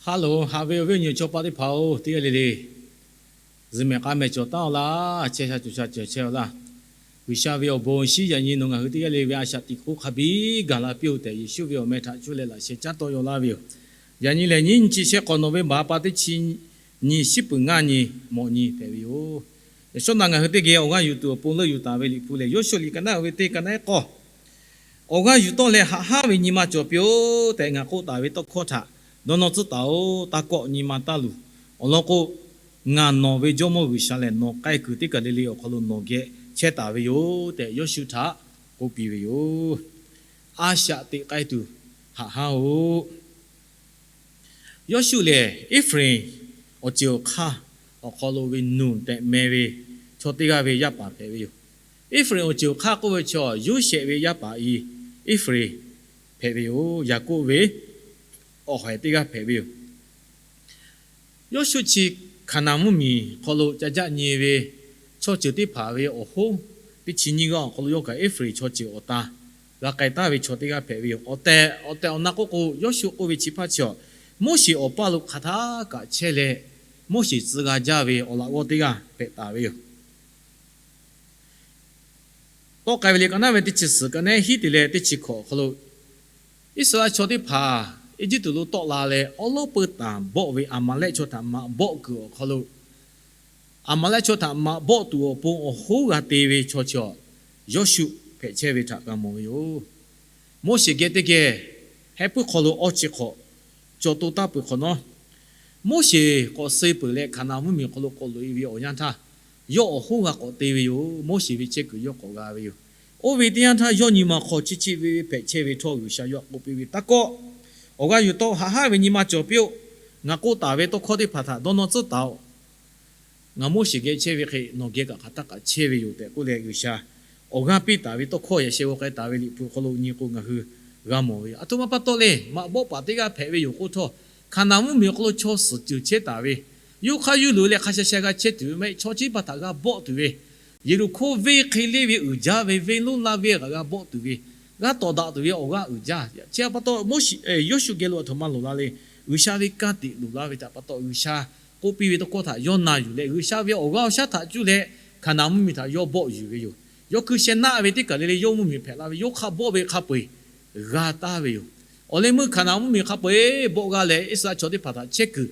Hello, haꞈ ve awˬ viˉ awˬ nyi chaw paˆ teˇ hpaˍ-oˬ, teˇ g'aˇ le le zuhꞈ mehˍ k'a mehˍ cawˬ taˉ-aw laˇ, chehˇ sha cawˬ sha cawˬ chehˇ-aw laˇ. G'uiˬsha ve awˬ bon awˬ shinˉ yaꞈ nyi nawˬ ngaˬ hui teˇ g'aˇ le ve a shaꞈ teꞈ hk'oˆ hk'a biˇ gaˬ la piˇ-oˬ tehꞈ, Yeˍsuˆ ve awˬ meh htaꞈ cuˇ leh laꞈ sheh caˉ tawˆ yaw laˇ ve yoˬ. Yaꞈ nyi lehˬ, nyiˇ nyi chi shehˆ k'awꞈ nawˬ ve baˬ pa teˇ chi nyi shiˉ peuˬ ngaˇ nyi mawꞈ nyi hpehꞈ ve yoˬ. Yaꞈ shawˉ naꞈ ngaˬ hui teˇ geh awˬ g'aˇ yuˬ tuˬ awˬ pon leuˆ yuˬ taˍ ve Liꞈ hpu lehˬ, Yoˇshuˆ liꞈ ka naˉ ve teˇ ka naˉ ehˉ k'awˇ, awˬ g'aˇ yuˬ tawˆ leh haꞈ haˉ ve nyi ma cawˬ piˇ-oˆ tehꞈ ngaˬ k'oˆ taˍ ve tawˇ hkawˇ htaꞈ dawˇ nawˇ tcuhˉ taˍ-oꞈ. Taˇ kawˆ, nyi ma taˇ luˬ. Awˬ lawn k'o, ngaˬ nawˬ ve Jawˇmawˇ G'uiˬsha lehˬ, nawˬ k'ai kuiˬ teˇ kaˬ le le awˬ hk'aw lo nawˬ geh chehˇ taˍ ve yoˬ tehꞈ, Yoˇshuˆ htaꞈ k'oˆ piˇ ve yoˬ. A shaꞈ teꞈ k'ai tuˬ haꞈ haˉ-oˆ. Yoˇshuˆ lehˬ, Eˇfraˍinˍ awˬ ceuˬ awˬ hk'aˇ awˬ hk'aw lo ve Nuˬ tehꞈ meh ve chaw teˇ g'aˇ ve yaˇ paˍ hpehꞈ ve yoˬ. Eˇfraˍinˍ awˬ ceuˬ awˬ hk'aˇ k'oˆ ve chaw, Yoˇsehꞈ ve yaˇ paˍ i Eˇfraˍinˍ hpehꞈ ve yoˬ. Yaˍkoˆ ve awˬ haiˬ teˇ g'aˇ hpehꞈ ve yoˬ. Yoˇshuˆ chi Hkaˍnanˍ mvuhˇmiˬ hk'aw lo ca jaˆ nyi ve chaw ceuˬ teˇ hpaˍ ve awˬ hoˉ teˇ chi nyiˇ g'aˇ awˬ hk'aw lo yawˇ kaꞈ Eˇfraˍinˍ chaw ceuˬ awˬ ta g'a k'ai taˍ ve chaw teˇ g'aˇ hpehꞈ ve yoˬ. Awˬ tehˬ awˬ tehˬ awˬ na k'oˆ k'o, Yoˇshuˆ k'oˆ ve chi hpaˇ chi awˬ, Moˉseˍ awˬ paˇ lo hk'aˬ htaˇ kaꞈ chehˇ leh, Moˉseˍ tcuh g'a jaˇ ve awˬ laꞈ g'awˇ teˇ g'aˇ hpehꞈ taˍ ve yoˬ. Tawˆ k'ai ve le ka naˉ ve teˇ chi suhˍ ka naˉ hiˉ te leh teˇ chi hkawꞈ awˬ hk'aw lo, Iˉsaˍreˍlaˆ chaw teˇ hpaˍ Eˇjiˇtuꞈ lo tawˆ la leh, awˉ lawˉ peu tanˬ bawˆ ve Aˍmaˍlehˆ chaw htaꞈ maꞈ bawˆ kuiˬ awˬ hk'aw lo, Aˍmaˍlehˆ chaw htaꞈ maꞈ bawˆ tuˬ awˬ pon awˬ hoˉ g'a te ve chaw chi awˬ, Yoˇshuˆ hpehꞈ chehˇ ve htaꞈ g'a mawˬ ve yoˬ. Moˉseˍ geh teˇ geh heh puiˉ hk'aw lo awˇ chi hk'awꞈ cawˬ to taˇ peuˬ hk'awꞈ nawˉ, Moˉseˍ k'awꞈ suh peuˬ leh Hkaˍnanˍ mvuhˇmiˬ hk'aw lo k'awꞈ loꞈ e ve awˬ yanˇ htaˇ, yawˇ awˬ hoˉ g'a k'awꞈ te ve yoˬ. Moˉseˍ ve chehˇ kuiˬ yawˇ k'awꞈ g'a ve yoˬ. Oˇ ve teˇ yanˇ htaˇ, yawˇ nyi ma hk'aw chiˇ chiˇ ve hpehꞈ chehˇ ve htawˇ, G'uiˬsha yawˇ k'oˆ piˇ ve, Taˇ kawˆ, awˬ g'aˇ yuˬ tawˆ, haꞈ haˉ ve nyi ma cawˬ piˇ-oˆ. Ngaˬ k'oˆ taˍ ve tawˇ hkawˇ teˇ hpaˍ htaꞈ dawˇ nawˇ tcuhˉ taˍ-oꞈ. Ngaˬ Moˉseˍ geh chehˇ ve hk'e nawˬ geh kaꞈ hk'aˬ htaˇ kaꞈ chehˇ ve yoˬ tehꞈ k'oˆ leh, G'uiˬsha awˬ g'aˇ piˇ taˍ ve tawˇ hkawˇ yaꞈ sheh g'aw k'ai taˍ ve Liꞈ hpu hk'aw lo nyi k'o ngaˬ hui g'a mawˬ ve yoˬ. Aˬ htoꞈ ma pa taw le, maꞈ bawˆ paˍ teˇ g'aˇ hpehꞈ ve yoˬ k'oˆ htawˇ, Hkaˍnanˍ mvuhˇmiˬ awˬ hk'aw lo chaw suhˍ ceuˬ chehˇ taˍ ve, yawˇ hk'aˇ yuˇ loꞈ leh hk'a sha sha g'a chehˇ tuˬ ve maˇ heˆ. Chaw chi teˇ hpaˍ htaꞈ g'a bawˆ tuˬ ve, Yeˍriˆhkoˇ venˇ hk'e leˇ ve uiˍ jaˇ ve venˇ lonˉ laˇ venˇ kaꞈ g'a bawˆ tuˬ ve, g'a tawˍ daꞈ tuˬ ve awˬ g'aˇ uiˍ jaˇ. Chi pa taw Moˉseˍ, Yoˇshuˆ geh lo aˬ htoꞈ ma loˍ la le. G'uiˬsha ve ka tiꞈ loˍ la ve htaꞈ pa taw, G'uiˬsha k'oˆ piˇ ve tawˇ hkawˇ htaꞈ yawˇ na yuˬ leh, G'uiˬsha ve awˬ g'aˇ awˬ shaˉ htaꞈ cuˇ leh Hkaˍnanˍ mvuhˇmiˬ htaꞈ yawˇ bawˆ yuˬ ve yoˬ. Yawˇ hkui sheh naˆ ve teˇ kaˬ le le yawˇ mvuhˇmiˬ hpehꞈ la ve, yawˇ hk'a bawˆ ve hk'a peu-eˬ g'a taˍ ve yoˬ. Awˬ leh meuˇ Hkaˍnanˍ mvuhˇmiˬ hk'a peu-eˬ bawˆ g'a leh, Iˉsaˍreˍlaˆ chaw teˇ hpaˍ htaꞈ chehˇ kuiˬ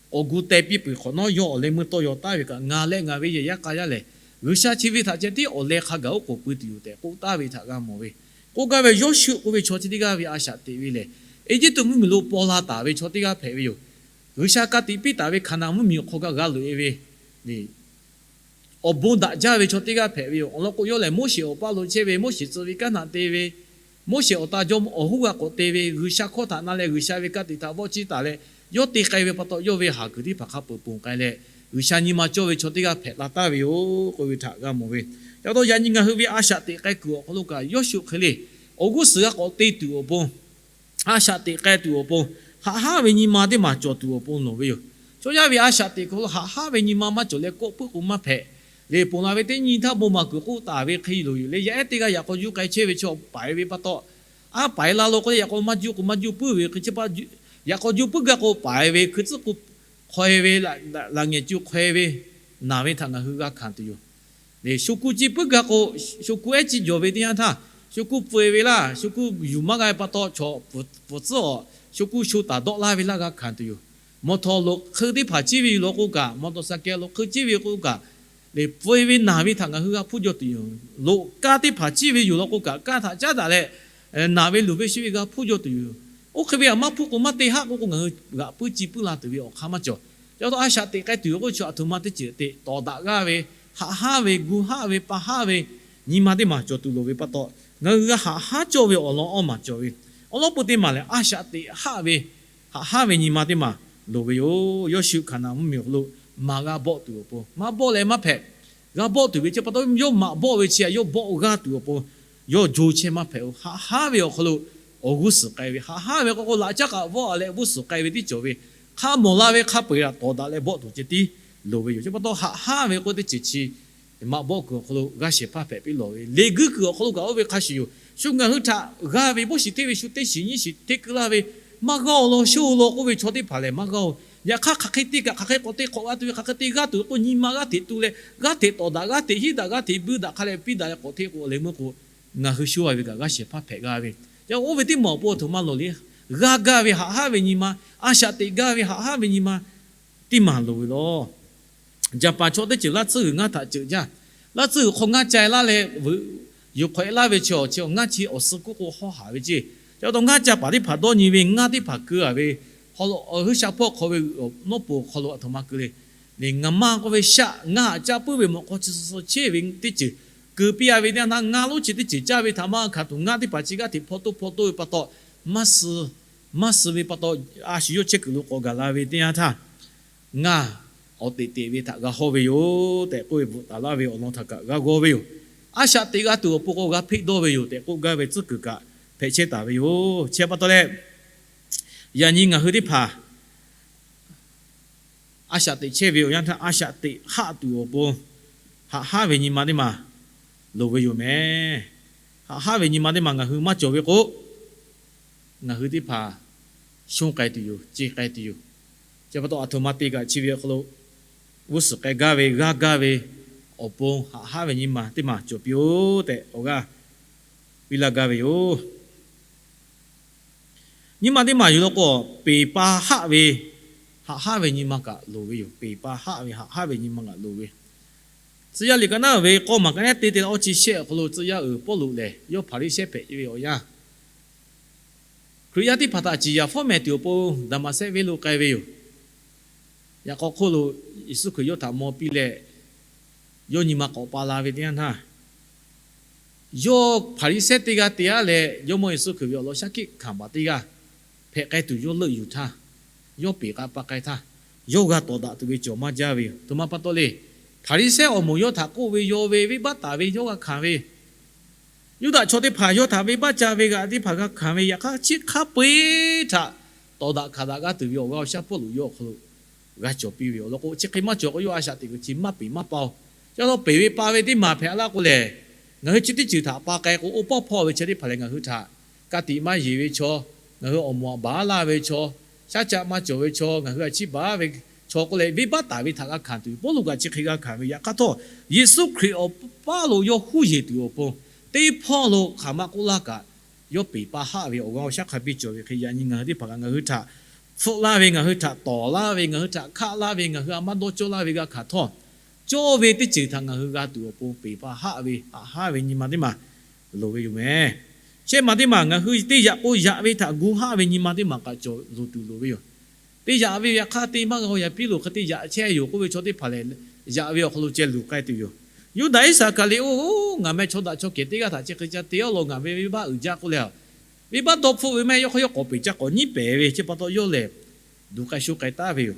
k'awꞈ gu teh piˇ peuˬ hk'awꞈ nawˉ, yawˇ awˬ leh meuˇ tawˇ yaw taˍ ve kaꞈ, ngaˬ leh ngaˬ ve yehˬ yaˇ k'a yaˇ lehˬ, G'uiˬsha chi ve htaꞈ ceh tiˉ awˬ leh hk'a gaˬ oˉ k'oˍ pui tuˬ yoˬ tehꞈ k'oˆ taˍ ve htaꞈ g'a mawˬ ve. K'oˆ gaˇ ve, Yoˇshuˆ k'oˆ ve chaw chi teˇ g'aˇ ve a shaꞈ teꞈ ve lehˬ, Eˇjiˇtuꞈ mvuhˇmiˬ lo paw la taˍ ve chaw teˇ g'aˇ hpehꞈ ve yoˬ. G'uiˬsha ka tiꞈ piˇ taˍ ve Hkaˍnanˍ mvuhˇmiˬ awˬ hk'aw kaꞈ g'a loꞈ e ve awˬ bon daꞈ jaˇ ve chaw teˇ g'aˇ hpehꞈ ve yoˬ. Awˬ lawn k'o, yawˇ lehˬ Moˉseˍ awˬ paˇ lo chehˇ ve, Moˉseˍ tcuh ve kanˉ htaꞈ te ve, Moˉseˍ awˬ ta jawˇmawˇ awˬ hoˉ g'a k'awꞈ te ve, G'uiˬsha hkawˇ htaꞈ na leh G'uiˬsha ve ka tiꞈ htaꞈ vawˆ ciˇ taˍ leh, yawˇ te k'ai ve pa taw, yawˇ ve haˍ kuiˬ teˇ hpaˍ hk'a peuˬ ponˬ k'ai leh, G'uiˬsha nyi ma cawˇ ve chaw teˇ g'aˇ hpehꞈ la taˍ ve yoˬ k'oˆ ve htaꞈ g'a mawˬ ve. Ca taw yaꞈ nyi ngaˬ hui ve a shaꞈ teꞈ k'ai kuiˬ awˬ hk'aw lo kaꞈ, Yoˇshuˆ hk'e le awˬ g'uˇ suhˍ g'a k'awꞈ te tuˬ awˬ pon, a shaꞈ teꞈ k'ai tuˬ awˬ pon, haꞈ haˉ ve nyi ma teˇ maˬ cawˬ tuˬ awˬ pon loˍ ve yoˬ. Chaw yaˇ ve a shaꞈ teꞈ hk'aw lo haꞈ haˉ ve nyi ma maˇ cawˬ leh kawˆ puiˉ k'o maˇ hpehꞈ. Leh ponˬ la ve teˇ nyi htaˇ bon maˬ kuiˬ k'oˆ taˍ ve hk'e loˍ yoˬ. Leh yaˇ ehˉ teˇ g'aˇ yaꞈ k'aw juˇ k'ai chehˇ ve chaw paiˍ ve pa taw, a paiˍ la lo k'o, yaꞈ k'aw maˇ juˇ k'o maˇ juˇ puiˉ ve hk'e chi pa, yaꞈ k'aw juˇ puiˉ gaˇ k'o paiˍ ve hkui tcuhˉ k'o hk'aw e ve, laꞈ ngehˬ cu hk'aw e ve, naˬ ve htaꞈ ngaˬ hui g'a hkanˍ tuˬ yoˬ. Shu kuˇ ciˇ puiˉ gaˇ k'o, shu kuˇ ehˉ ciˇ jawˬ ve teˇ yanˇ htaˇ, shu kuˇ pfuhˇ e ve laˇ, shu kuˇ yuˬ maˇ g'a ve pa taw, chaw pfuhˍ tcuhˉ awˬ shu kuˇ shu taˍ dawˆ laˇ ve laˇ g'a hkanˍ tuˬ yoˬ. Mawˬ htawˍ loꞈ hk'eun teˇ hpaˍ ciˇ ve yoˬ law k'o kaꞈ, mawˬ tawˍ saˍ kehˬ loꞈ hk'eun ciˇ ve k'o kaꞈ, leh pfuhˇ e ve naˬ ve htaꞈ ngaˬ hui g'a hpuˇ jaw tuˬ yoˬ. Loꞈ kaˇ teˇ hpaˍ ciˇ ve yoˬ law k'o kaꞈ, kaˇ htaꞈ caˉ daꞈ leh, naˬ ve luˬ ve sheˆ ve g'a hpuˇ jaw tuˬ yoˬ. Oˇ hk'e ve aꞈ maˇ hpuˇ k'o maˇ te haˆ k'oˆ k'o, ngaˬ hui g'aꞈ puiˉ ci puiˉ la tuˬ ve awˬ hk'aˇ maˇ cawˬ. Ca taw a shaꞈ teꞈ k'ai tuˬ yoˬ k'oˆ chi aˬ htoꞈ ma teˇ ceuˬ te tawˍ daꞈ g'aˇ ve, haꞈ haˉ ve, gu haˆ ve, pa haˉ ve nyi ma teˇ maˬ cawˬ tuˬ loˍ ve pa taw, ngaˬ hui g'a haꞈ haˉ cawˇ ve awˬ lawn awˇ maˬ cawˬ ve, awˬ lawn peu teˇ maˬ lehˬ, a shaꞈ teꞈ haˆ ve, haꞈ haˉ ve nyi ma teˇ maˬ loˍ ve yoˬ. Yoˇshuˆ Hkaˍnanˍ mvuhˇmiˬ awˬ hk'aw lo maꞈ g'a bawˆ tuˬ awˬ pon, maˇ bawˆ leh maˇ hpehꞈ. G'a bawˆ tuˬ ve chi pa taw, yawˇ maꞈ bawˆ ve chi htaꞈ yawˇ bawˆ g'aˇ tuˬ awˬ pon, yawˇ jo chehˇ maˇ hpehꞈ-o. Haꞈ haˉ ve awˬ hk'aw lo awˬ g'uˇ suhˍ k'ai ve, haꞈ haˉ ve k'o k'o laꞈ caˉ k'aꞈ vawˆ a leh g'uˇ suhˍ k'ai ve tiˉ cawˬ ve, hk'a mawˬ la ve hk'a peu-eˬ htaꞈ tawˍ daꞈ leh bawˆ tuˬ ceh tiˉ loˍ ve yoˬ. Chi pa taw haꞈ haˉ ve k'o teˇ ceuˬ chi maꞈ bawˆ kuiˬ awˬ hk'aw lo g'a shehˍ hpaˇ hpehꞈ piˇ lawˬ ve, leˬ guiˇ kuiˬ awˬ hk'aw lo kaꞈ oˇ ve hk'a shuˍ yoˬ. Shu ngaˬ hui htaꞈ g'a ve, bawˇ shiˍ hteˇ ve shu teˇ shiˍ nyiˇ shiˍ hteˇ keu laˇ ve, Maˇ g'aˇ-oˬ law, shuˉ-oˬ law k'oˆ ve chaw teˇ hpaˍ lehˬ maˇ g'aˇ-oˬ. Yaꞈ hk'aˇ, hk'aˬ hk'e te kaꞈ hk'aˬ hk'e k'awꞈ te hk'awꞈ g'a tuˬ ve, hk'aˬ hk'e te g'aˇ tuˬ ve k'o, nyi ma g'aˇ hteꞈ tu leh, g'aˇ hteꞈ tawˍ daꞈ, g'aˇ hteꞈ hiˉ daꞈ, g'aˇ hteꞈ buiˇ daꞈ hk'a leh piˇ daꞈ leh k'awꞈ hteꞈ k'o leh meuˇ k'o, ngaˬ hui shu a ve kaꞈ g'aˇ shehˍ hpaˇ hpehꞈ g'a ve. Yaꞈ oˇ ve teˇ maˬ awˬ pon aˬ htoꞈ ma loˍ le. G'a gaˇ ve haꞈ haˉ ve nyi ma, a shaꞈ teꞈ gaˇ ve haꞈ haˉ ve nyi ma teˇ maˬ loˍ ve lawˬ. Jaˍpaˍ chaw teˇ ceuˬ laˇ tcuhˉ g'uiˬ ngaˇ htaꞈ ceuˬ jaˇ. Laˇ tzuhˇ g'uiˬ hk'aw ngaˇ ca-e laˇ leh veuꞈ yuˬ hk'awꞈ-e laˇ ve chi awˬ chi awˬ ngaˇ chi awˬ suh kuˉ k'o hawˉ haˍ ve ceˇ. Ca taw ngaˇ ca paˍ teˇ hpaˍ dawˇ nyi ve ngaˇ teˇ hpaˍ keu-a ve, awˬ hui sha hpawˇ hk'aw ve g'uiˬ nawˉ pon awˬ hk'aw lo aˬ htoꞈ ma keu le. Ngaˬ maˇ k'oˆ ve shaˆ ngaˇ haꞈ caˇ puiˉ ve mawꞈ k'aw chi suh suh chehˇ ve teˇ ceuˬ keu piˇ-a ve teˇ yanˇ htaˇ, ngaˇ lonˉ chi teˇ ceuˬ caˇ ve htaꞈ maˇ hkanˍ tuˬ ngaˇ teˇ hpaˍ chi g'aˇ hteꞈ hpawˇ toˇ hpawˇ toˇ ve pa taw, maˇ suh ve pa taw, a shu yawˇ chehˇ kuiˬ lo k'awꞈ gaˬ la ve teˇ yanˇ htaˇ, ngaˇ awˬ teꞈ teꞈ ve htaꞈ g'a hawˇ ve yoˬ tehꞈ k'oˆ ve bvuhꞈ taˍ laˇ ve awˬ lawn htaꞈ kaꞈ g'a g'aw ve yoˬ. A shaꞈ teꞈ g'a tuˬ awˬ pon k'o g'a hpeˆ dawˇ ve yoˬ tehꞈ k'oˆ gaˇ ve tcuhˉ kuiˬ kaꞈ hpehꞈ chehˇ taˍ ve yoˬ. Chi pa taw leh, yaꞈ nyi ngaˬ hui teˇ hpaˍ a shaꞈ teꞈ chehˇ ve awˬ yanˇ htaˇ, a shaꞈ teꞈ haˆ tuˬ awˬ pon haꞈ haˉ ve nyi ma teˇ maˬ loˍ ve yoˬ mehˍ. Haꞈ haˉ ve nyi ma teˇ maˬ ngaˬ hui maˇ cawˬ ve k'o, ngaˬ hui teˇ hpaˍ shonˇ k'ai tuˬ yoˬ, ce k'ai tuˬ yoˬ. Chi pa taw aˬ htoꞈ ma te kaꞈ chi ve awˬ hk'aw lo g'uˇ suhˍ k'ai gaˇ ve, g'aˇ gaˇ ve awˬ pon haꞈ haˉ ve nyi ma teˇ maˬ cawˬ piˇ-oˆ tehꞈ awˬ g'aˇ piˇ laˇ gaˇ ve yoˬ. Nyi ma teˇ maˬ yuˬ law k'o, peˬ pa haˆ ve haꞈ haˉ ve nyi ma kaꞈ loˍ ve yoˬ. Peˬ pa haˆ ve haꞈ haˉ ve nyi ma kaꞈ loˍ ve. Tcuh yaˇ liꞈ ka naˉ ve k'awˇ maˬ ka naˉ te te leh awˇ chi shehˆ awˬ hk'aw lo tcuh yaˇ uiˍ Pawˇluꞈ lehˬ, yawˇ Hpaˍriˍsehˇ hpehꞈ ve awˬ yanˇ, Hkriꞈ yaˇ teˇ hpaˍ htaꞈ ciˍ yanˍ fawˉ mehˍ tuˬ awˬ pon Daˍmaˍsehˆ venˇ lo k'ai ve yoˬ. Yaꞈ k'aw hk'oˆ lo Yeˍsuˆ Hkriꞈ yawˇ htaꞈ maw piˇ leh, yawˇ nyi ma k'awꞈ pa la ve teˇ yanˇ htaˇ, yawˇ Hpaˍriˍsehˇ teˇ g'aˇ te-a leh, Jawˇmawˇ Yeˍsuˆ Hkriꞈ ve awˬ lawn shaˉ hkiˆ hkanˍ baˬ teˇ g'aˇ hpehꞈ k'ai tuˬ yawˇ leuˆ yuˬ htaˇ, yawˇ peˬ k'a pa k'ai htaˇ, yawˇ g'a tawˍ daꞈ tuˬ ve cawˬ maˇ jaˇ ve yoˬ. Aˬ htoꞈ ma pa taw le. Hpaˍriˍsehˇ awˬ moˍ yawˇ htaꞈ k'oˆ ve, yaw ve, venˇbaˆ taˍ ve, yawˇ g'a hkanˍ ve, Yuˇdaꞈ chaw teˇ hpaˍ yawˇ htaꞈ venˇbaˆ ca ve g'aꞈ teˇ hpaˍ g'a hkanˍ ve, yaꞈ hk'aˇ chi hk'a peu-eˬ htaꞈ tawˍ daꞈ hkanˍ daꞈ g'aˇ tuˬ ve awˬ g'aˇ awˬ shaˉ Pawˇluꞈ yawˇ awˬ hk'aw lo g'a cawˬ piˇ ve yoˬ. Awˬ lawn k'o, chi hk'e maˇ cawˬ k'o, yawˇ a shaꞈ teꞈ kuiˬ chi maˇ peˬ maˇ pa-oˬ. Chi pa taw peˬ ve pa ve teˇ maˬ hpehꞈ laˇ k'o lehˬ, ngaˬ hui chi teˇ ceuˬ htaꞈ pa k'ai k'o, oˇ pawˆ hpawˇ ve chi teˇ hpaˍ lehˬ, ngaˬ hui htaꞈ ka tiꞈ maˇ yeˬ ve chaw, ngaˬ hui awˬ moˍ htaꞈ baˬ laˇ ve chaw, shaˉ caˆ maˇ cawˬ ve chaw, ngaˬ hui a ciˉ baˬ ve chaw k'oˆ leh, venˇbaˆ taˍ ve htaꞈ g'a hkanˍ tuˬ, Pawˇluꞈ kaꞈ chi hk'e g'a hkanˍ ve. Yaꞈ hk'aˇ htawˇ, Yeˍsuˆ Hkriꞈ awˬ paˇ lo yawˇ huˉ yeˬ tuˬ awˬ pon, teˇ hpawˇ lo hk'aˬ ma k'oˆ laˇ kaꞈ, yawˇ peˬ pa haˆ ve awˬ g'aˇ awˬ shaˉ hk'a biˇ cawˬ ve hk'e, yaꞈ nyi ngaˬ hui teˇ hpaˍ kaꞈ ngaˬ hui htaꞈ hpfuhˆ laˇ ve, ngaˬ hui htaꞈ tawˍ laˇ ve, ngaˬ hui htaꞈ hkaˆ laˇ ve, ngaˬ hui a maˇ dawˇ cawˇ laˇ ve g'a hkanˍ htawˇ, cawˇ ve teˇ ceuˬ htaꞈ ngaˬ hui g'a tuˬ awˬ pon peˬ pa haˆ ve haꞈ haˉ ve nyi ma teˇ maˬ loˍ ve yoˬ mehˍ. Shehˆ maˬ teˇ maˬ ngaˬ hui teˇ yaꞈ k'o yaꞈ ve htaꞈ gu haˆ ve nyi ma teˇ maˬ kaꞈ cawˬ loˍ tuˬ loˍ ve yoˬ. Teˇ yaꞈ ve yaꞈ hk'aˇ te maˇ g'a-oˬ, yaꞈ piˇ loˬ hk'e te yaꞈ chehˇ yoˬ k'oˆ ve chaw teˇ hpaˍ lehˬ, yaꞈ ve awˬ hk'aw lo ceh luˬ k'ai tuˬ yoˬ. Yuˇdaꞈ Iˉsaˍkaˍriˍoˆ-oˬ, ngaˬ meh chaw daꞈ chaw kehˬ teˇ g'aˇ htaꞈ chi hk'e ca te-a law, ngaˬ ve venˇbaˆ uiˍ jaˇ k'oˆ leh, venˇbaˆ dawˇ hpfuhˆ ve maˇ heˆ, yawˇ hk'aw yawˇ k'awꞈ peˬ caˇ k'awꞈ nyiˉ pehˍ ve, chi pa taw yawˇ lehˬ duˬ k'ai sho k'ai taˍ ve yoˬ.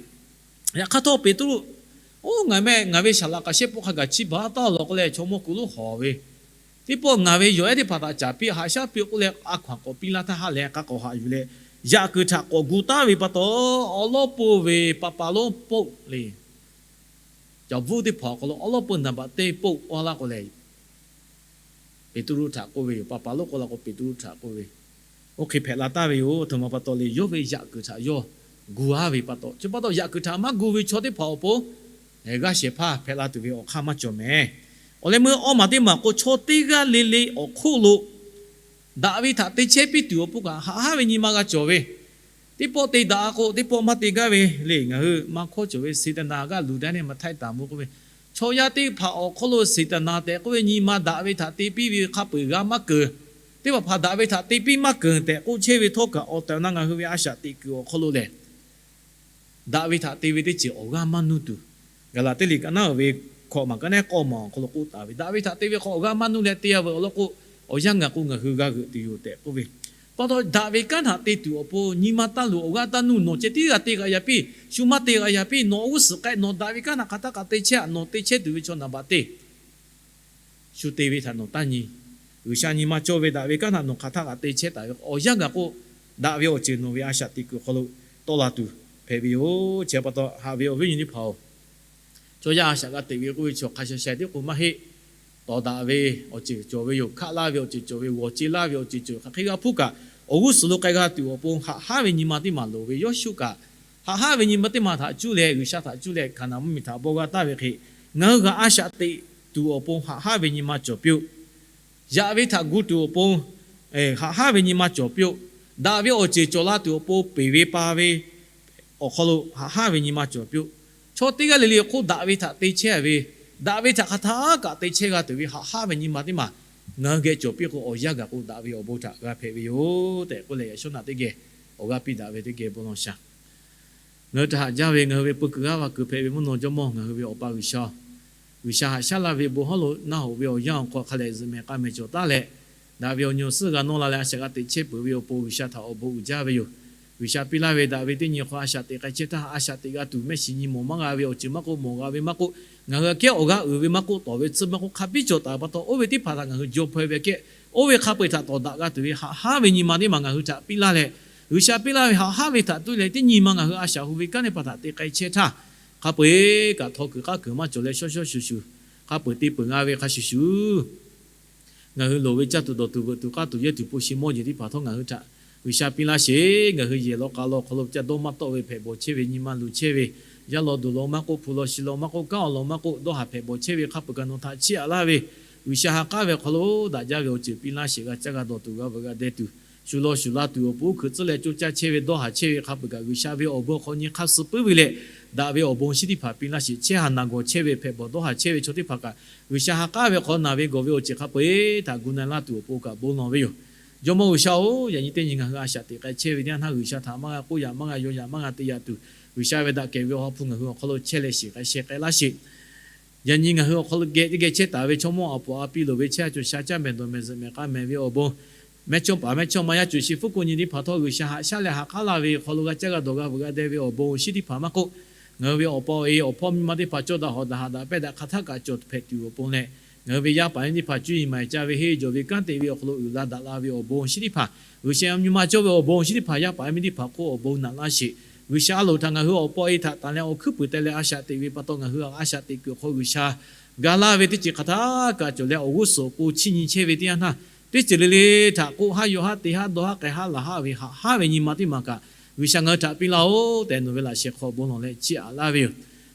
Yaꞈ hk'aˇ htawˇ Peˍtruˆ, oˇ ngaˬ meh ngaˬ ve saˍ laꞈ k'aꞈ shehˆ pawˆ hk'a gaˬ chiˇ baˬ taˍ law k'oˆ leh, chaw mawˇ kuˬ lonˉ hawˍ ve, teˇ pawˆ ngaˬ ve yawˬ ehˉ teˇ hpaˍ htaꞈ caˍ piˇ haꞈ shaˉ piˇ k'oˆ leh, a hkaw-anˬ k'awꞈ piˇ laˇ htaˇ ha lehˬ k'a k'awꞈ haꞈ yuˬ leh, yaꞈ kuiˬ htaꞈ k'awꞈ gu taˉ ve pa taw, awˉ lawˉ peu ve pa pa lonˉ poˆ le. Caˬ bvuhˆ teˇ hpaˍ awˬ hk'aw lo awˉ lawˉ peu naˍ baꞈ teˇ poˆ oˇ laˇ k'o lehˬ, Peˍtruˆ htaꞈ k'oˆ ve yoˬ. Pa pa lonˉ k'oˆ la k'o Peˍtruˆ htaꞈ k'oˆ ve, oˇ hk'e hpehꞈ la taˍ ve yoˬ. Aˬ htoꞈ ma pa taw le, yawˇ ve yaꞈ kuiˬ htaꞈ yawˇ gu-a ve pa taw, chi pa taw yaꞈ kuiˬ htaꞈ maˇ gu ve chaw teˇ hpaˍ awˬ pon g'aˇ shehˍ hpaˇ hpehꞈ la tuˬ ve awˬ hk'aˇ maˇ cawˬ mehˍ. Awˬ leh meuˇ awˇ maˬ teˇ maˬ k'o, chaw teˇ g'aˇ le le awˬ hk'oˆ lo daꞈ ve htaꞈ te chehˇ piˇ tuˬ awˬ pon kaꞈ haꞈ haˉ ve nyi ma g'a cawˬ ve. Teˇ pawˆ te daꞈ k'o, teˇ pawˆ maˇ te gaˇ ve le. Ngaˬ hui maˇ hkawˇ cawˬ ve Seˍtaˍnaˍ g'aˇ luˬ daꞈ nehˬ maˇ htaiˇ taˍ mvuh k'oˆ ve, chaw yaˇ teˇ hpaˍ awˬ hk'aw lo Seˍtaˍnaˍ tehꞈ k'oˆ ve nyi ma daꞈ ve htaꞈ te piˇ ve hk'a peu-eˬ g'a maˇ keunˍ. Teˇ hpaˍ hpaˍ daꞈ ve htaꞈ te piˇ maˇ keunˍ tehꞈ k'oˆ chehˇ ve htawˇ kaꞈ, awˬ tehˬ awˬ na ngaˬ hui ve a shaꞈ teꞈ kuiˬ awˬ hk'aw lo lehˬ, daꞈ ve htaꞈ te ve teˇ ceuˬ awˬ g'aˇ maˇ nuˇ tuˬ, Gaˍlaˍtiˆ liꞈ ka naˉ ve hkawꞈ maˬ ka naˉ k'awˇ maˬ awˬ hk'aw lo k'oˆ taˍ ve, daꞈ ve htaꞈ te ve hk'aw awˬ g'aˇ maˇ nuˇ leh te-a veuˬ awˬ lawn k'o, awˬ yanˇ gaˬ k'o ngaˬ hui g'a g'euꞈ tuˬ yoˬ tehꞈ k'oˆ ve. Pa taw daꞈ ve kanˉ htaꞈ te tuˬ awˬ pon nyi ma taˇ luˬ, awˬ g'aˇ taˇ nuˇ. Nawˬ ceh tiˉ g'a te g'a yaꞈ piˇ, shu maˇ te g'a yaꞈ piˇ. Nawˬ g'uˇ suhˍ k'ai, nawˬ daꞈ ve kanˉ htaꞈ hk'aˬ htaˇ kaꞈ te chehˇ-a. Nawˬ te chehˇ tuˬ ve chaw naˍ baꞈ te shu te ve htaꞈ nawˬ taˇ nyi. G'uiˬsha nyi ma cawˇ ve daꞈ ve kanˉ htaꞈ nawˬ hk'aˬ htaˇ kaꞈ te chehˇ taˍ ve awˬ yanˇ gaˬ k'o, daꞈ ve awˬ ceuˬ nawˬ ve a shaꞈ teꞈ kuiˬ hk'aw lo tawˆ la tuˬ hpehꞈ ve yoˬ. Chi pa taw haꞈ ve awˬ viˉ awˬ nyi teˇ hpaˍ-oˬ, chaw yaˇ a shaꞈ g'a teꞈ ve k'oˆ ve chaw hk'a sha sha tiˉ k'o maˇ heˆ. Tawˍ daꞈ ve awˬ ceuˬ cawˬ ve yoˬ. Hkaˆ laˇ ve awˬ ceuˬ cawˬ ve, g'awˬ ce laˇ ve awˬ ceuˬ cawˬ ve, hk'aˬ hk'e g'a hpuˇ kaꞈ, awˬ g'uˇ suhˍ lo k'ai g'a tuˬ awˬ pon haꞈ haˉ ve nyi ma teˇ maˬ loˍ ve Yoˇsuˆ kaꞈ, haꞈ haˉ ve nyi ma teˇ maˬ htaꞈ cuˇ leh G'uiˬsha htaꞈ cuˇ leh Hkaˍnanˍ mvuhˇmiˬ htaꞈ baw g'a taˍ ve hk'e, ngaˬ hui g'a a shaꞈ teꞈ tuˬ awˬ pon haꞈ haˉ ve nyi ma cawˬ piˇ-oˆ. Yaꞈ ve htaꞈ gu tuˬ awˬ pon haꞈ haˉ ve nyi ma cawˬ piˇ-oˆ. Daꞈ ve awˬ ceuˬ cawˬ la tuˬ awˬ pon peˬ ve pa ve awˬ hk'aw lo haꞈ haˉ ve nyi ma cawˬ piˇ-oˆ. Chaw teˇ g'aˇ le le hk'oˆ daꞈ ve htaꞈ te chehˇ ve, daꞈ ve htaꞈ hk'a htaˇ kaꞈ te chehˇ g'a tuˬ ve haꞈ haˉ ve nyi ma teˇ maˬ ngaˬ hui geh cawˬ piˇ k'o, awˬ yanˇ gaˬ k'o daꞈ ve awˬ bon htaꞈ g'a hpehꞈ ve yoˬ tehꞈ k'oˆ leh, yaꞈ shawˉ naꞈ teˇ geh awˬ g'aˇ piˇ daꞈ ve teˇ geh bon lawˬ shaˍ. Ngaˬ hui htaꞈ haꞈ jaˇ ve ngaˬ hui ve peu kuiˬ g'aˇ va kuiˬ hpehꞈ ve mvuhˇ naw Jawˇmawˇ, ngaˬ hui ve Awˬ pa G'uiˬsha-oˬ, G'uiˬsha haꞈ shaˉ laˇ ve bon hawˉ lo naˆ hoꞈ ve awˬ yanˇ awˬ hk'aw hk'a lehˬ zuhꞈ mehˍ k'a mehˍ cawˬ taˉ leh, daꞈ ve awˬ nyi awˬ suhˉ g'a nawˇ la leh a shaꞈ g'a teꞈ chehˇ peuˬ ve awˬ pon G'uiˬsha htaꞈ awˬ bon uiˍ jaˇ ve yoˬ. G'uiˬsha piˇ laˇ ve daꞈ ve teˇ nyi hk'aw a shaꞈ teꞈ k'ai chehˇ htaˇ, a shaꞈ teꞈ g'a tuˬ mehˆ shiˍ nyi mawˬ maˇ g'a ve awˬ ceuˬ maˇ k'oˆ, mawˬ g'a ve maˇ k'oˆ, ngaˬ hui aꞈ kehˉ awˬ g'aˇ uiˍ ve maˇ k'oˆ, tawˍ ve tsuhˇ maˇ k'oˆ, hk'a biˇ cawˬ taˍ pa taw, oˇ ve teˇ hpaˍ htaꞈ ngaˬ hui jaw hpaw-e ve aꞈ kehˉ, oˇ ve hk'a peu-eˬ htaꞈ tawˍ daꞈ g'a tuˬ ve haꞈ haˉ ve nyi ma teˇ maˬ ngaˬ hui htaꞈ piˇ laˇ leh, G'uiˬsha piˇ laˇ ve haꞈ haˉ ve htaꞈ tuˉ leh teˇ nyi ma ngaˬ hui a shaꞈ hu ve kanˉ teˇ hpaˍ htaꞈ te k'ai chehˇ htaˇ, hk'a peu-eˬ kaꞈ htaw kuiˬ k'aˉ kuiˬ maˇ cawˬ leh shawˉ shawˉ shuˍ shuˍ, hk'a peu-eˬ te peuˬ g'a ve hk'a shuˍ shuˍ ngaˬ hui loˍ ve caˇ tuˬ dawˬ tuˬ veuꞈ tuˬ k'aˇ tuˬ yehˇ tuˬ po shi mawˇ jeˬ teˇ hpaˍ htawˇ ngaˬ hui htaꞈ G'uiˬsha piˇ laˇ sheˍ. Ngaˬ hui yehˬ law k'a law awˬ hk'aw lo ca dawˇ maˇ tawˆ ve hpehꞈ bawˬ chehˇ ve, nyi ma luˬ chehˇ ve, yaˇ law duˬ law maˇ k'oˆ, hpu law shi law maˇ k'oˆ, kanˉ awˬ lawn maˇ k'oˆ, dawˇ haˍ hpehꞈ bawˬ chehˇ ve hk'a peu-eˬ kaꞈ nawˬ htaꞈ chiˇ aꞈ laˇ ve, G'uiˬsha ha k'aˉ ve awˬ hk'aw lo daꞈ jaˇ ve awˬ ceuˬ piˇ laˇ sheˍ. G'a caˇ g'a dawˬ tuˬ g'a veuꞈ g'a deh tuˬ, shuˍ law shuˍ la tuˬ awˬ pon uˉ hkuiꞈ tcuhˉ leh coˇ caˇ chehˇ ve dawˇ haˍ chehˇ ve hk'a peu-eˬ kaꞈ G'uiˬsha ve awˬ bon hk'aw nyi hk'aˇ suh puiˉ ve leh, daꞈ ve awˬ bon shinˉ teˇ hpaˍ piˇ laˇ sheˍ. Chehˇ haˍ naˬ gawˬ chehˇ ve hpehꞈ bawˬ dawˇ haˍ chehˇ ve chaw teˇ hpaˍ kaꞈ G'uiˬsha ha k'aˉ ve hk'aw naˬ ve gawˬ ve awˬ ceuˬ hk'a peu-eˬ htaꞈ gu na laˇ tuˬ awˬ pon kaꞈ bon lawˬ ve yoˬ. Jawˇmawˇ G'uiˬsha-oˬ, yaꞈ nyi teˇ nyi ngaˬ hui a shaꞈ teꞈ k'ai chehˇ ve teˇ yanˇ htaˇ, G'uiˬsha htaꞈ maˇ g'a k'oˆ yaꞈ maˇ g'a yaw yaꞈ maˇ g'a te yaꞈ tuˬ, G'uiˬsha ve daꞈ kehˬ ve awˬ ha hpu ngaˬ hui awˬ hk'aw lo chehˇ leh shiˍ k'ai sheh k'ai laˇ sheˍ. Yaꞈ nyi ngaˬ hui awˬ hk'aw lo geh teˇ geh chehˇ taˍ ve chaw mawˇ a poˍ a piˇ loˍ ve chehˇ a cawˬ sha caˇ mehˍ dawˬ mehˍ zuhꞈ mehˍ k'a mehˍ ve awˬ bon, mehˇchawˇpaˍ mehˇchawˇma yaˇ cawˬ shi hpfuhˇ ko nyi teˇ hpaˍ htawˇ G'uiˬsha haꞈ shaˉ leh ha k'aˉ laˇ ve hk'aw lo g'a caˇ g'a dawˬ g'a veuꞈ g'a deh ve awˬ bon awˬ shinˉ teˇ hpaˍ maˇ k'oˆ, ngaˬ hui ve awˬ pa awˬ e awˬ hpawˇ miˇ ma teˇ hpaˍ cawˇ daꞈ hawˍ daꞈ haꞈ daꞈ pehˇ daꞈ hk'aˬ htaˆ kaꞈ cawˬ hpehꞈ tuˬ awˬ pon leh, ngaˬ hui ve yaˇ paˍ yaˇ miˇ teˇ hpaˍ cuˇ yiˍ maˍ caˇ ve heˆ jawˬ ve kanˉ te ve awˬ hk'aw lo uiˍ la daꞈ la ve awˬ bon awˬ shinˉ teˇ hpaˍ, G'uiˬsha nyi ma cawˇ ve awˬ bon awˬ shinˉ teˇ hpaˍ yaˇ paˍ yaˇ miˇ teˇ hpaˍ hk'oˆ awˬ bon naꞈ laˇ sheˍ. G'uiˬsha a loˍ htaꞈ ngaˬ hui awˬ pa awˬ e htaꞈ tanˬ leh awˬ hkuiˉ puiˍ teh leh a shaꞈ teꞈ ve pa taw, ngaˬ hui a shaꞈ teꞈ kuiˬ awˬ hk'aw G'uiˬsha ga laˇ ve teˇ ceuˬ hk'aˬ htaˇ kaꞈ cawˬ leh awˬ g'uˇ suhˍ awˬ pon chiˇ nyi chehˇ ve teˇ yanˇ htaˇ, teˇ ceuˬ le le htaꞈ k'oˆ haˉ yaw haˉ te haˉ dawˇ haˉ k'ai haˉ laˬ haˉ ve haꞈ haˉ ve nyi ma teˇ maˬ kaꞈ G'uiˬsha ngaˬ hui htaꞈ piˇ laˇ-oˬ tehꞈ nawˬ ve laꞈ sheh hk'aw bon lawˬ leh chiˇ aꞈ laˇ ve yoˬ.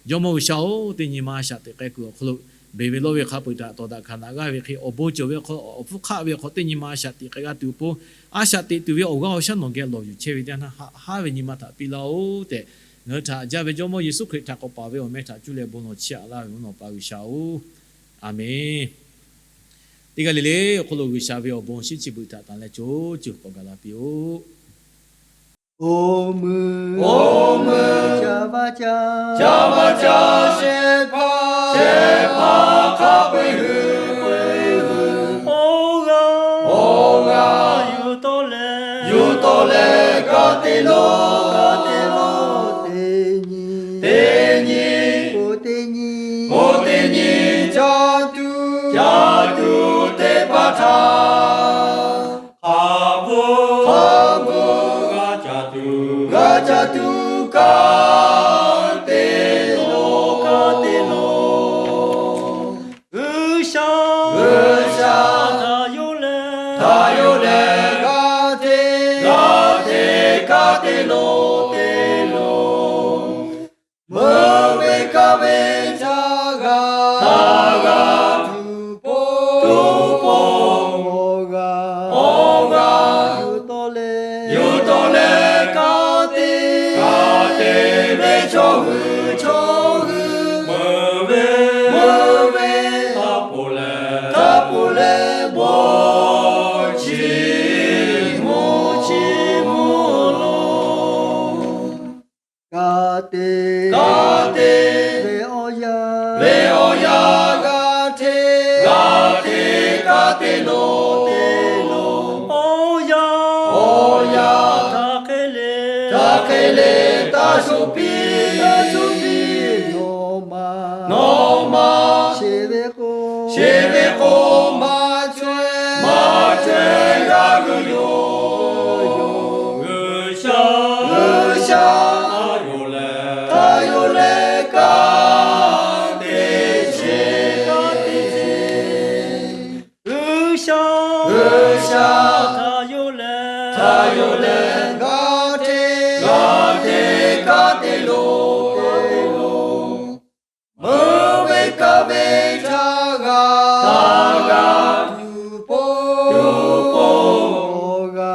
Jawˇmawˇ G'uiˬsha-oˬ, teˇ nyi ma a shaꞈ teꞈ k'ai kuiˬ awˬ hk'aw lo beˬ ve lawˇ ve hk'a peu-eˬ htaꞈ tawˍ daꞈ hkanˍ daꞈ g'aˇ ve hk'e, awˬ bon cawˬ ve awˬ hk'aw lo awˬ hpfuhˇ hk'aˆ ve awˬ hk'aw teˇ nyi ma a shaꞈ teꞈ k'ai g'a tuˬ awˬ pon, a shaꞈ teꞈ tuˬ ve awˬ g'aˇ awˬ shaˉ nawˬ geh lawˬ yuˬ chehˇ ve teˇ yanˇ htaˇ haꞈ haˉ ve nyi ma htaꞈ piˇ laˇ-oˬ tehꞈ, ngaˬ hui htaꞈ haꞈ jaˇ ve Jawˇmawˇ Yeˍsuˆ Hkriꞈ htaꞈ k'awꞈ paˍ ve awˬ meh htaꞈ cuˇ leh bon lawˬ chiˇ aꞈ laˇ ve mvuhˇ naw pa G'uiˬsha-oˬ, Aˬmenˍ. Teˇ g'aˇ le le awˬ hk'aw lo G'uiˬsha ve awˬ bon awˬ shinˉ chi beuꞈ htaꞈ tanˬ leh co co k'awꞈ gaˬ la piˇ-oˆ. Oˇ meuˇ, oˇ meuˇ, ca vaˇ caˇ, ca vaˇ caˇ, shehˍ hpaˇ, shehˍ hpaˇ hk'a peu-eˬ hui, peu-eˬ hui, awˬ g'aˇ, awˬ g'aˇ, yuˬ tawˆ leh, yuˬ tawˆ leh ka te lo, ka te lo, teˇ nyi, teˇ nyi, oˇ teˇ nyi, oˇ teˇ nyi, caˇ tuˬ, caˇ tuˬ teˇ hpaˍ htaꞈ hk'a bvuhˬ, hk'a bvuhˬ g'a caˇ tuˬ, g'a caˇ tuˬ ka te lo, ka te lo. G'uiˬsha, G'uiˬsha htaꞈ yonˍ leh, htaꞈ yonˍ leh g'a te, g'a te ka te lo, te lo. Meuˇ ve kaˇ ve htaˇ g'a, htaˇ g'a tuˬ po, tuˬ po, awˬ g'aˇ, awˬ g'aˇ, yuˬ tawˆ leh, yuˬ tawˆ leh ka te, ka te ve chaw hui, chaw hui, meuˇ ve, meuˇ ve htaꞈ ponˬ leh, htaꞈ ponˬ leh bon chiˇ mvuh, chiˇ mvuh lo. Ka te, ka te, ve awˬ yanˇ, ve awˬ yanˇ g'a hteˇ, g'a hteˇ ka te lo, te lo. Awˬ yanˇ, awˬ yanˇ htaꞈ hk'e le, htaꞈ hk'e le taˇ shuˍ piˇ, taˇ shuˍ piˇ. Nawˬ ma, nawˬ ma, sheˍ ve k'o, sheˍ ve k'o maˇ chaweh, maˇ chaweh g'a g'uiˬ yoˬ. G'uiˬsha, G'uiˬsha htaꞈ yonˍ leh, htaꞈ yonˍ leh ka te sheˍ, ka te sheˍ. G'uiˬsha, G'uiˬsha htaꞈ yonˍ leh Hk'a yawˇ lehˬ g'a hteˇ, g'a hteˇ kaꞈ te loˬ. Meuˇ ve kaˇ ve htaˇ g'a, htaˇ g'a tuˬ po, tuˬ po, awˬ g'a,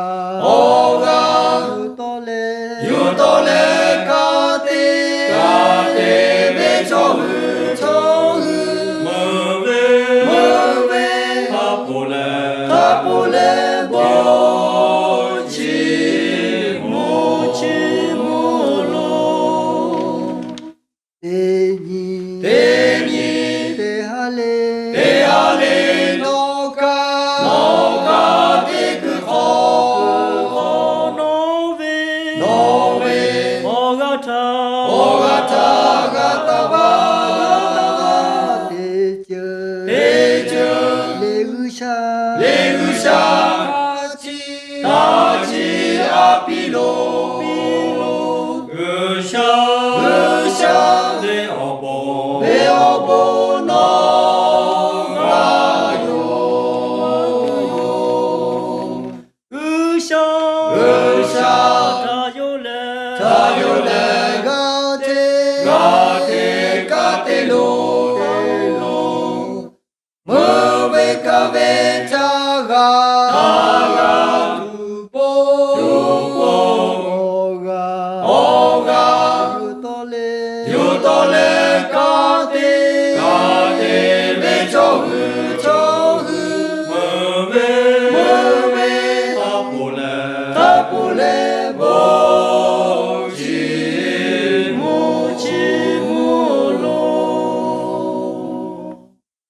awˬ g'a yuˬ tawˆ leh, yuˬ tawˆ leh kaꞈ te, kaꞈ te ve chaw hui, chaw hui, meuˇ ve, meuˇ ve htaꞈ poˬ leh, htaꞈ poˬ leh bon chi mvuhˇ, chi mvuhˇ loˬ. Teˇ nyi, teˇ nyi, teˇ ha lehˬ, teˇ ha lehˬ nawˬ kaꞈ, nawˬ kaꞈ teˇ kuiˬ hk'aw, hk'aw nawˬ ve, nawˬ ve awˬ g'aˇ htaꞈ, awˬ g'aˇ htaꞈ g'a taˍ vaˇ, teˇ ceuˬ, teˇ ceuˬ lehˬ G'uiˬsha, lehˬ G'uiˬsha htaꞈ chi, htaꞈ chi a piˇ loˬ, piˇ loˬ. G'uiˬsha, G'uiˬsha ve awˬ bon, ve awˬ bon nawˬ g'a yoˬ. G'uiˬsha, G'uiˬsha htaꞈ yawˇ lehˬ, htaꞈ yawˇ lehˬ g'a hteˇ, g'a hteˇ kaꞈ te loˬ. Meuˇ ve kaˇ ve htaˇ g'a, htaˇ g'a tuˬ po, tuˬ po, awˬ g'a, awˬ g'a yuˬ tawˆ leh, yuˬ tawˆ leh kaꞈ te, kaꞈ te ve chaw hui, chaw hui, meuˇ ve, meuˇ ve htaꞈ poˬ leh, htaꞈ poˬ leh bon